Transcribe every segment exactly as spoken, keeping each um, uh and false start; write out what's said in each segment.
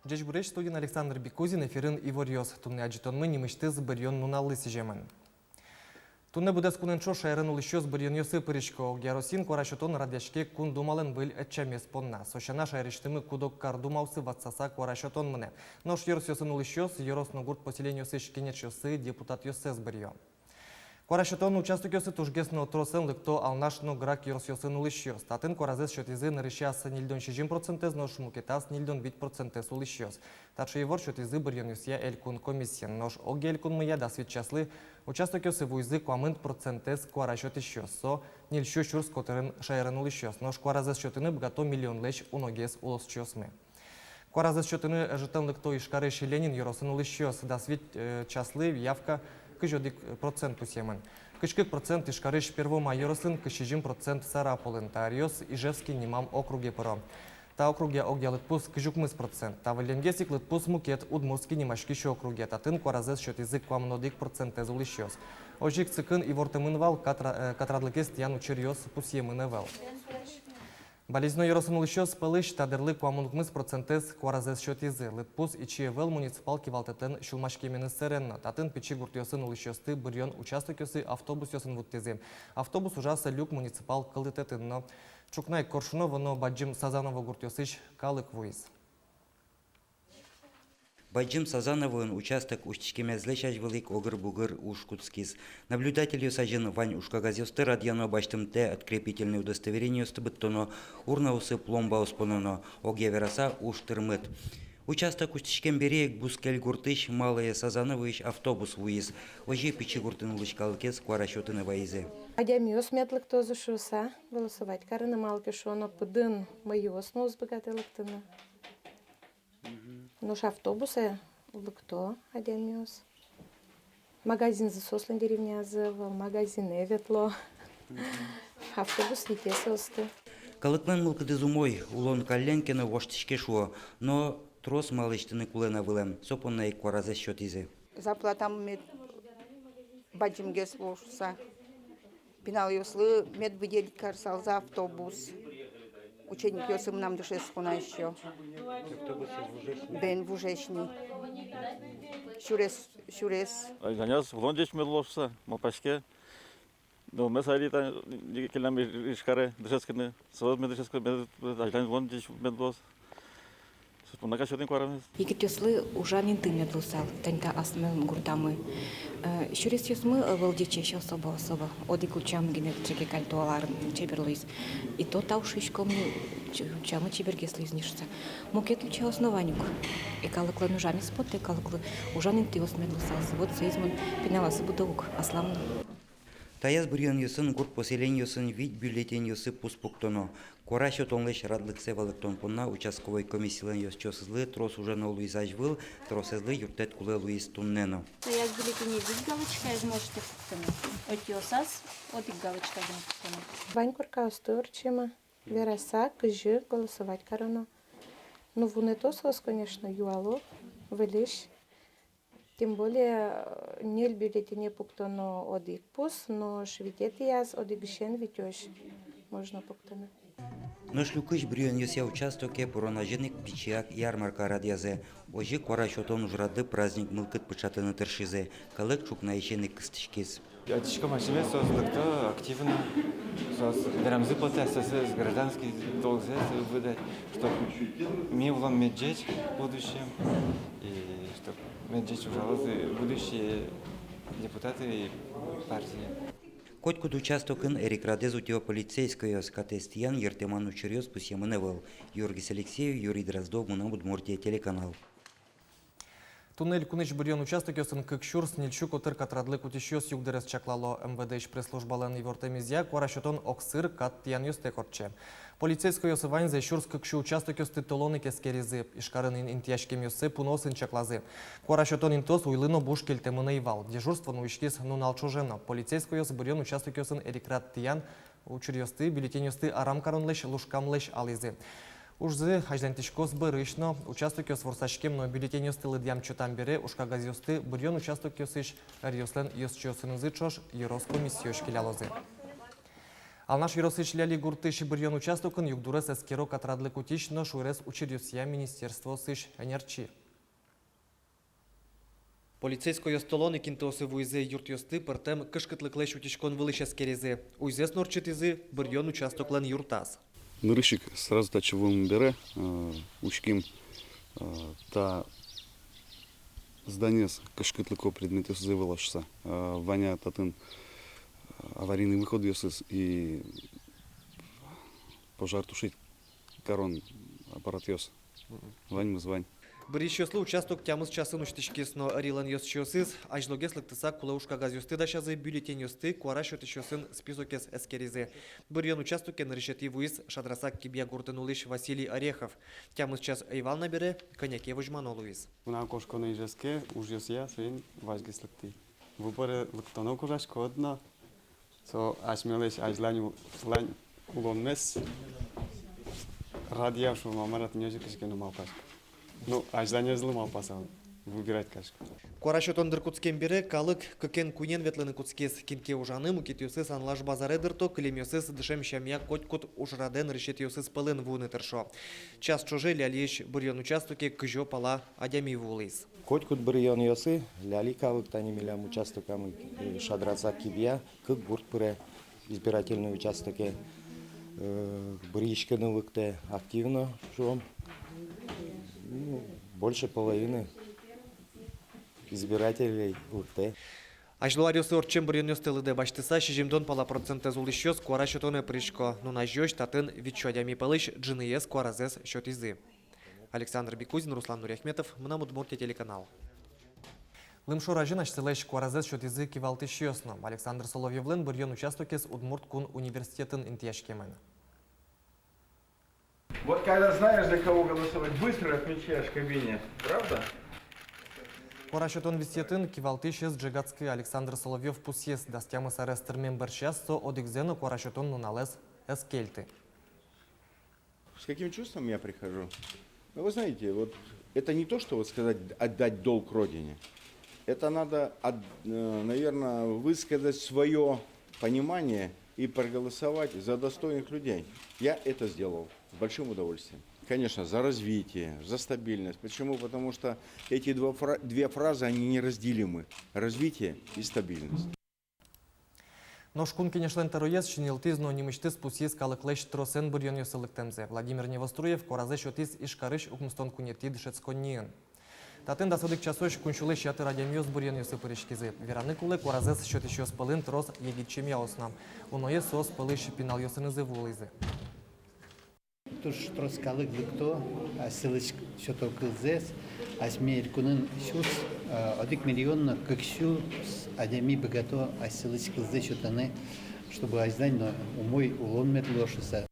Ӟечбуресь, студиын Александр Бикузин, эфирын иворъёс. Туннэ адӟытонмы нимысьтыз быръён нуналлы сӥземын. Туннэ быдэс кунэн ӵош шаерын улӥсьёс быръёнъёсы пырисько. Огъя Россиын куара сётон радъяське Кун Думалэн выль ӧтчамез понна. Со сяна, шаерысьтымы куд-ог кар думаосы ватсаса куара сётон мынэ. Нош ёросъёсын улӥсьёс ёрос но гурт поселениосысь кенешъёссы, депутатъёссэс быръё. Куара сётон участокъёсы тужгес но тросэн лыкто Алнаш но Грах ёросъёсын улӥсьёс. Татын куаразэс сётӥзы нырысяз ньыльдон сизьым процентэз, нош мукетаз ньыльдон вить процентэз улӥсьёс. Таӵе ивор сётӥзы быръёнъёсъя элькун комиссиын. Нош огъя элькунмыя дас вить часлы участокъёсы вуизы куамын процентэз куара сётӥсьёс, со ньыль сю сюрс котырын шаерын улӥсьёс. Нош куаразэс сётыны быгато миллионлэсь уногес улосчиосмы. Куаразэс сётыны ӧжытэн лыкто Ижкарысь Ленин ёросын улӥсьёс. Дас вить, э, часлы явка кызь одӥг процент пусъемын. Кызь кык процент Ижкарысь Первомай ёросын, кызь сизьым процент Сарапулын. Та ӧръёс Ижевский нимам округе пыро. Та округъя огъя лыдпус кызь укмыс процент. Та выллемгес ик лыдпус мукет, Удмуртский нимаськись округъя. Татын куаразэс сётӥзы куамын одӥг процентэз улӥсьёс. Озьы ик ЦИКын ивортэмын вал, катра-, э, катрадлыкез тӥян учыръёс пусъемын ӧвӧл. Балезино ёросын улӥсьёс пӧлысь та дырлы куамын укмыс процентэз куаразэс сётӥзы. Лыдпус ичи ӧвӧл муниципал кивалтэтэн сюлмаськеменыз сэрен но. Татын пичи гуртъёсын улӥсьёсты быръён участокъёсы автобусъёсын вуттӥзы. Автобус ужаз Люк муниципал кылдытэтын но. Ӵукна ик Коршуново но Бадӟым Сазаново гуртъёсысь калык вуиз. Бадӟым Сазановоын участок усьтӥськемезлэсь азьвыл ик огыр-бугыр уж кутскиз. Наблюдательёс азьын вань ужкагазъёсты радъяно, басьтымтэ открепительной удостоверениосты быдтоно, урнаосы пломбаос пононо, огъя вераса, уж тырмыт. Участок усьтӥськем бере ик бускель гуртысь, Малое Сазановоысь автобус вуиз. Озьы пичи гуртын улӥсь калыкез куара сётыны вайизы. Адямиос мед лыктозы шуыса, голосовать карыны, малы ке шуоно, пыдын мӧйыос но уз быгатэ лыктыны. Нош автобусэ лыкто адямиос. Магазинзы соослэн деревняазы ӧвӧл, магазинэ ветло. Автобус вите соосты. Калыклэн мылкыдыз умой, улон каллен ке но воштӥське шуо, но трос ма лэсьтыны кулэ на вылэм, со понна ик куаразэс сётӥзы. Зарплатам мед бадӟымгес луоз шуыса. Пиналъёслы мед выделить карысалзы автобус. Ученикъёсы мынам дышетскыны ещё. Автобусэз вужесь ни? Бен, вужесь ни. Сюрес, сюрес. Азьланяз улон ӟеч мед луоз шуыса малпаське. Нылмес али тани келям Ижкаре дышетскыны. Соос мед дышетскыны, мед азьлань улон ӟеч мед луоз. Со понна кадь сётӥм куарамес. Егитъёслы ужан инты мед луысал, тани та асме гуртамы. Э, сюресъёсмы ӧвӧл ӟечесь особо, особо. Одӥг ульчамы гинэ чеке каль туала арын чебер луиз. И то тау шуиськом ни, ч-, ульчамы чебергес луиз ни шуыса. Мукет ульчаос но вань ук. И калыклэн ужамез потэ, калыклы ужан интыос мед луысал. Со вот соиз мон пиналъёсы будо ук, аслам но. Таяз быръёнъёсын гурт поселениосын вить бюллетеньёсы пус пуктоно. Куара сётонлэсь радлыксэ валэктон понна участковой комиссилэн ёзчиосызлы трос ужано луиз азьвыл, тросэзлы юрттэт кулэ луиз туннэ но. Таяз бюллетене вить галочкаез можете пуктыны, ӧтиосаз одӥг галочкаез пуктоно. Вань коркаосты ортчимы, вераса, кызьы голосовать кароно. Ну, вунэто соос, конечно, юало выльысь. Тем более, э, ньыль бюллетене пуктоно одӥг пус, нош витетӥяз одӥгысен витёзь можно пуктыны. Нош Люкысь быръёнъёсъя участоке пырон азьын ик пичияк ярмарка радъязы. Озьы куара сётон ужрадлы праздник мылкыд пыӵатыны тыршизы. Калык ӵукнаысен ик кыстӥськиз. Адӟиськом, асьмеос соос лыкто активно, соос верамзы потэ асьсэос гражданский долгзэс выдать, чтоб ми улом мед ӟеч в будущем, и чтоб мед ӟеч ужалозы будущие депутаты и партия. Котькуд участокын эрикрадэз утё полицейскойёс, катэз тӥян йыртэман учыръёс пусъемын ӧвӧл. Юргис Алексеев, Юрий Дроздов, «Мынам Удмуртие» телеканал. Туннэ элькунысь быръён участокъёсын кык сюрс ньыль сю котыр катрадлы кутӥсьёс югдурез чаклало. МВД-ысь пресс-службалэн ивортэмезъя, куара сётон огсыр кат тӥянъёстэк ортче. Полицейскойёс ваньзэ, сюрс кык сю участокъёсты, толон ик эскеризы. Ижкарын ин-, интыяськемъёссэ пуныосын чаклазы. Куара сётон интыос уйлы но буш кельтэмын ӧй вал. Дежурство нуиськиз нунал ӵоже но. Полицейскойёс быръён участокъёсын эрикрад тӥян учыръёсты, бюллетеньёсты арам каронлэсь, лушкамлэсь алӥзы. Ужзы азьланьтӥськоз бӧрысь но. Участокъёс ворсаськем но бюллетеньёсты лыдъям-чотам бере ужкагазъёсты быръён участокъёсысь ӧръёслэн ёзчиосынызы ӵош ёрос комиссиозь келялозы. Алнаш ёросысь Ляли гуртысь быръён участокын югдурез эскеро катрадлык утись но шуэрес учыръёсъя министерствоосысь ӧнерчи. Полицейскойёс толон ик интыосы вуизы, юртъёсты пӧртэм кышкытлыклэсь утиськон вылысь эскеризы. Уйзэс но ортчытӥзы быръён участоклэн юртаз. Нырысь ик сразу татчы вуэм бере, э, учким, э, та зданиез кышкытлыко предметъёсыз ӧвӧл-а шуыса. Э, вань-а татын, э, аварийный выходъёсыз и пожар тушить карон аппаратъёс. Ваньмыз вань. Быръисьёслы участок тямыс часын усьтӥськиз, но ӧрилэн ёзчиосыз азьлогес лыктыса кулэ уж кагазъёсты дасязы, бюллетеньёсты, куара сётӥсьёсын списокез эскеризы. Быръён участоке нырысетӥ вуиз Шадрасак-Кибья гуртын улӥсь Василий Орехов. Тямыс час ӧй вал на бере, кӧня ке возьмано луиз. Мынам кошконо Ижевске ужъёсъя, соин вазьгес лыктӥ. Выборе лыктоно ик ужасько одно. Со асьмелэсь азьлань у-, лань улонмес радъям, шуом, мар-а, тӥни озьы кызьы ке но малпасько. Ну, азьланезлы малпаса, выбирать карисько. Куара сётон дыр кутскем бере калык кыкен-куинен ветлыны кутскиз. Кин ке ужаны, мукетъёсыз анлаш базаре дырто, кылемъёсыз дышем сямъя котькуд ужрадэ нырысетӥосыз пӧлын вуыны тыршо. Час ӵоже Лялиысь быръён участоке кызьо пала адями вуылӥз. Котькуд быръёнъёсы Ляли калык, тани милям участокамы, э, Шадрасак-Кибья, кык гурт пыре избирательный участоке, э, быръиськыны лыктэ активно, шуом. Ну, больше половины избирателей лыктэ. Азьло аръёсы ортчем быръёнъёсты лыдэ басьтыса, сизьымдон пала процентэз улӥсьёс куара сётонэ пырисько. Нуназёзь татын витьсю адями пӧлысь ӝыныез куаразэс сётӥзы. Александр Бекузин, Руслан Нуриахметов, «Мынам Удмуртие» телеканал. Лымшор азьын асьсэлэсь куаразэс сётӥзы кивалтӥсьёс но. Александр Соловьёвлэн быръён участокез Удмурт кун университетын интыяськемын. Вот когда знаешь, за кого голосовать, быстро отмечаешь в кабине, правда? Куара сётон висъетын кивалтӥсь ӧз ӝегатскы. Александр Соловьёв пусйиз: дас тямыс арес тырмем бӧрсяз со одӥгзэ но куара сётон нуналэз ӧз кельты. С каким чувством я прихожу? Ну, вы знаете, вот это не то, что вот сказать, отдать долг Родине. Это надо, от-, э, наверное, высказать своё понимание и проголосовать за достойных людей. Я это сделал с большим удовольствием. Конечно, за развитие, за стабильность. Почему? Потому что эти два фра-, две фразы, они неразделимы. Развитие и стабильность. Нош Кун Кенешлэн тӧроез синйылтӥз но нимысьтыз пусйиз калыклэсь тросэн быръёнъёсы лыктэмзэ. Владимир Невоструев куаразэ сётӥз Ижкарысь укмыстон куинетӥ дышетсконниын. Татын дас одӥг часозь кунсюлэсь ятыр адямиос быръёнъёсы пыриськизы. Вераны кулэ, куаразэс сётӥсьёс пӧлын трос егит семьяос но. Уноез соос пӧлысь пиналъёсынызы вуылӥзы. Туж трос калык лыкто, асьсэлэсь сёто кылзэс. Асьме элькунын сюрс, э, одӥг миллион но кык сю адями быгато асьсэлэсь кылзэ сётыны, чтобы азьлань но умой улон мед луоз шуыса.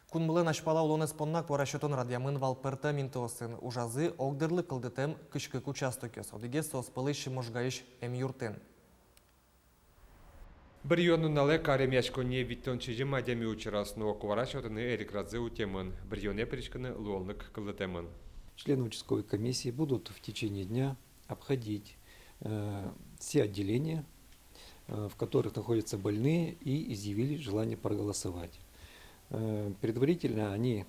Кунмылэн азьпала улонэз понна куара сётон радъямын вал пӧртэм интыосын. Ужазы огдырлы кылдытэм кызь кык участокъёс, одӥгез соос пӧлысь Можгаысь эмъюртын. Быръён нуналэ кар эмъяськонние витьтон сизьым адями учыраз, но куара сётыны эрикрадзы утемын, быръёнэ пыриськыны луонлык кылдытэмын. Члены участковой комиссии будут в течение дня обходить, э, все отделения, э, в которых находятся больные и изъявили желание проголосовать. Э, предварительно они,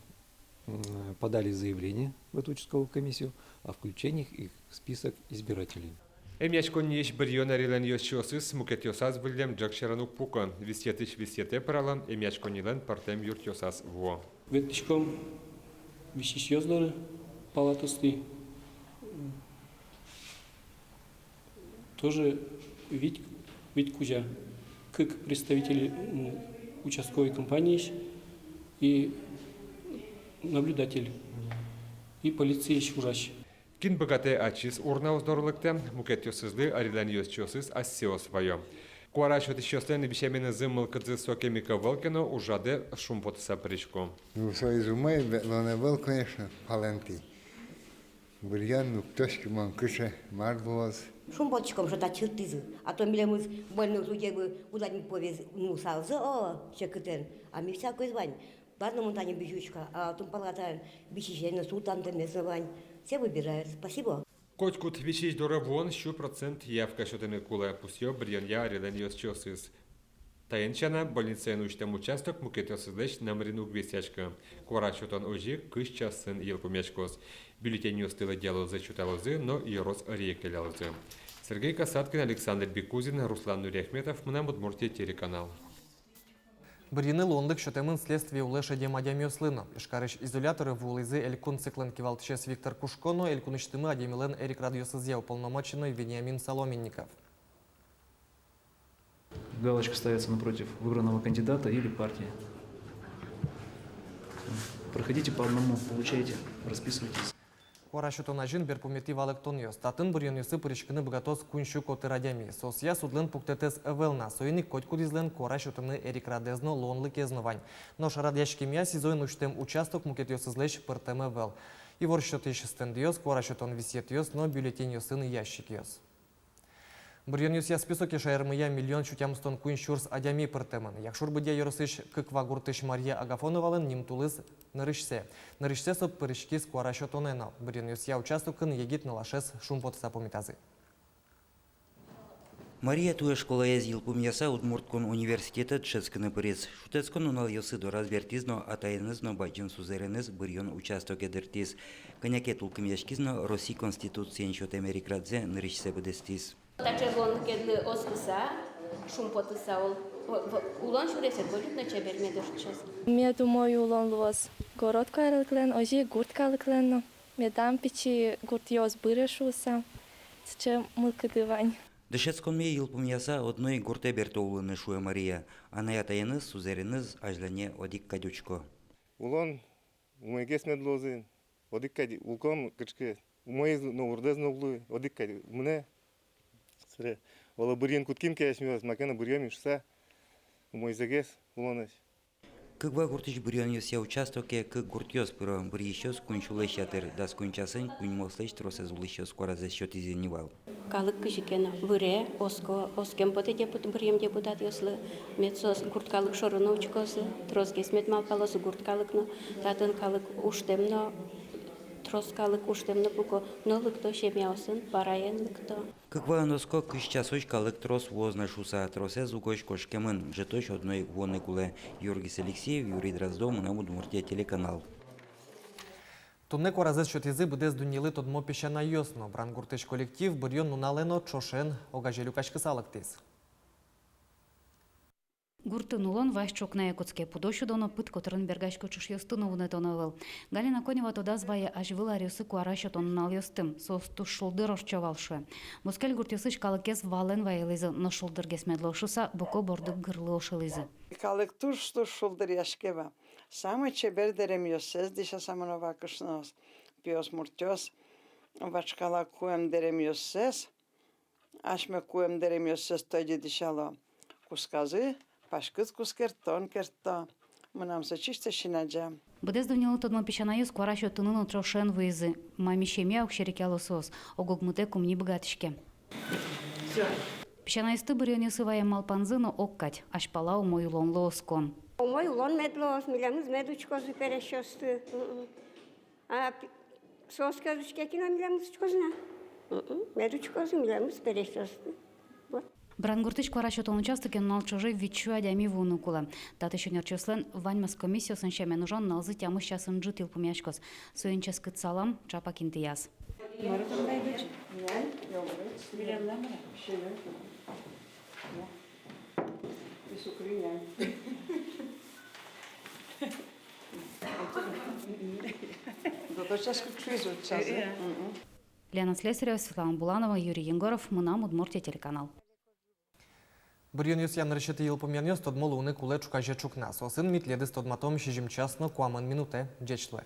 м, подали заявление в эту участковую комиссию о включении их в список избирателей. Эмъяськонниысь быръён арилэн ёзчиосыз мукетъёсаз выллем ӝӧк сьӧрын уг пуко. Висъетысь висъетэ пырало, эмъяськоннилэн пӧртэм юртъёсаз вуо. Ветлӥськом висисьёс доры, палатаосты. Тоже вить, вить кузя. Кык представитель, м, участковой компаниысь и наблюдатель, и полициысь ужась. Кин быгатэ, ачиз урнаос доры лыктэ, мукетъёсызлы арилэн ёзчиосыз асьсэос ваё. Куара сётӥсьёслэн висъяменызы мылкыдзы сокем ик ӧвӧл ке но, ужрадэ шумпотыса пырисько. Ну, соиз умой, ветлонэ ӧвӧл, конечно, палэнтӥ. Быръён, уг тодӥськы мон, кыӵе, мар луоз. Шумпотӥськом, что татчы сётӥзы. А то милемыз больной случай бы куда-нибудь повез, ну, сразу, о, секытэн. А ми всякой вань. Ладно, мон тани бызисько, а отын палатаын висисен но султан тэмез но вань. Все выбирают. Спасибо. Котькуд висись доры вуон сю процент явка сётыны кулэ, пусъё быръёнъя арилэн ёзчиосыз. Таин сяна, больницаын усьтэм участок мукетъёсызлэсь номырин уг висъяськы. Куара сётон озьы кызь часын йылпумъяськоз. Бюллетеньёсты лыдъялозы, чоталозы но ёрос ӧрие келялозы. Сергей Касаткин, Александр Бекузин, Руслан Нуриахметов, «Мынам Удмуртие» телеканал. Бырйыны луонлык сётэмын следствие улэ шедем адямиослы но. Ижкарысь изоляторе вуылӥзы Элькун ЦИКлэн кивалтӥсез Виктор Кушко но Элькунысьтымы адямилэн эрикрадъёсызъя уполномоченной Вениамин Соломенников. Галочка ставится напротив выбранного кандидата или партии. Проходите по одному, получайте, расписывайтесь. Куара сётон азьын берпуметӥ валэктонъёс. Татын быръёнъёсы пыриськыны быгатоз куинь сю котыр адями. Соосъя судлэн пуктэтэз ӧвӧл на, соин ик котькудӥзлэн куара сётыны эрикрадэз но, луонлыкез но вань. Нош радъяськемъя СИЗОын усьтэм участок мукетъёсызлэсь пыртэм ӧвӧл. Ивор сётӥсь стендъёс, куара сётон висъетъёс но бюллетеньёсын ящикъёс. Быръёнъёсъя списоке шаермыя миллион сю тямыстон куинь сюрс адями пыртэмын. Якшур-Бӧдья ёросысь Кыква гуртысь Мария Агафоновалэн нимтулыз нырысьсэ. Нырысьсэ со пыриськиз куара сётонэ но. Быръёнъёсъя участокын егит нылашез шумпотыса пумитазы. Мария туэ школаез йылпумъяса Удмурт кун университетэ дышетскыны пыриз. Шутэтскон нуналъёсы дораз бертӥз но атаеныз но бадӟым сузэреныз быръён участоке дыртӥз. Кӧня ке тулкымъяськиз но, Россий Конституциен сётэм эрикрадзэ нырысьсэ быдэстӥз. Таӵе луонлыкедлы оскыса, шумпотыса ол, в-, в-, улон сюресэд возьыт но чебер мед ортчоз. Мед умой улон луоз город калыклэн, озьы ик гурт калыклэн но. Медам пичи гуртъёс быре шуыса, сыӵе мылкыды вань. Дышетсконме йылпумъяса одно ик гуртэ берто улыны, шуэ Мария. Анай-атаеныз, сузэреныз азьлане одӥг кадь учко. Улон умойгес мед луозы, одӥг кадь улӥськом кыӵе ке, умоез но, урдэз но уг луы, одӥг кадь мынэ. Собере оло бырйыны кутским ке асьмеос, маке но бырйом шуыса, умойзэгес улонысь. Кыква гуртысь быръёнъёсъя участоке кык гуртъёс пыро, бырйисьёс куинь сюлэсь ятыр, дас куинь часын куиньмослэсь тросэз улӥсьёс куаразэс сётӥзы ни вал. Калык кызьы ке но выре, оско, оскем потэ депут-, быръем депутатъёслы, мед соос гурт калык шоры но учкозы, тросгес мед малпалозы гурт калык но, татын калык ужтэм но, трос калык ужтэм но пуко, но лыкто семьяосын, параен лыкто. Кыкваын оско, кызь часозь калык трос вуоз на шуыса, тросэз угось кошкемын, ӝытозь одно ик вуыны кулэ. Юргис Алексеев, Юрий Дроздов, «Мынам Удмуртие» телеканал. Туннэ куаразэс сётӥзы быдэс дуннелы тодмо песянайёс но. Брангуртысь коллектив быръён нуналэ но ӵошен огазе люкаськыса лыктӥз. Гуртын улон вазь ӵукнае кутске, пудо сюдоно, пыд котырын бергасько ӵушъёсты но вунэтоно ӧвӧл. Галина Конева тодаз вае азьвыл аръёсы куара сётон нуналъёсты. Соос туж шулдыр ортчо вал, шуэ. Бускель гуртъёсысь калыкез валэн вайылӥзы, но шулдыргес мед луоз шуыса, буко бордык гырлы ошылӥзы. Калык туж-туж шулдыръяське вал. Самой чебер дэремъёссэс дӥсяса мыно вал кышноос, пиосмуртъёс, вашкала куэм дэремъёссэс. Асьме куэм дэремъёссэс тӧдьы дӥсяло. Кусказы паськыт кускертон кертто. Мынам со чисто син адӟем. Быдэс дуннелы тодмо песянайёс куара сётыны но ӵошен вуизы. Мами семья уг серекъяло соос. Ог-огмытэк ум ни быгатӥське. Всё. Песянайёсты быръёнъёсы ваем малпанзы но огкадь. Азьпала умой улонлы оскон. Умой улон мед луоз, милемыз мед учкозы пересьёсты. Мгм. А пи-, соос ке уз учке, кин но милемыз учкоз на? Мгм. Мед учкозы милемыз пересьёсты. Вот. Брангуртысь куара сётон участоке нунал ӵоже вить сю адями вуыны кулэ. Татысь ӧнерчиослэн ваньмаз комиссиосын сямен ужан нуналзы тямыс часын ӝыт йылпумъяськоз. Соин ческыт салам ӵапак интыяз. Зато сейчас как чувствуется. Лена Слесарева, Светлана Буланова, Юрий Егоров, «Мынам Удмуртие» телеканал. Быръёнъёсъя нырысетӥ йылпумъянъёс тодмо луыны кулэ ӵуказе ӵукна. Соосын ми тӥледыз тодматом сизьым час но куамын минутэ. Ӟеч луэ.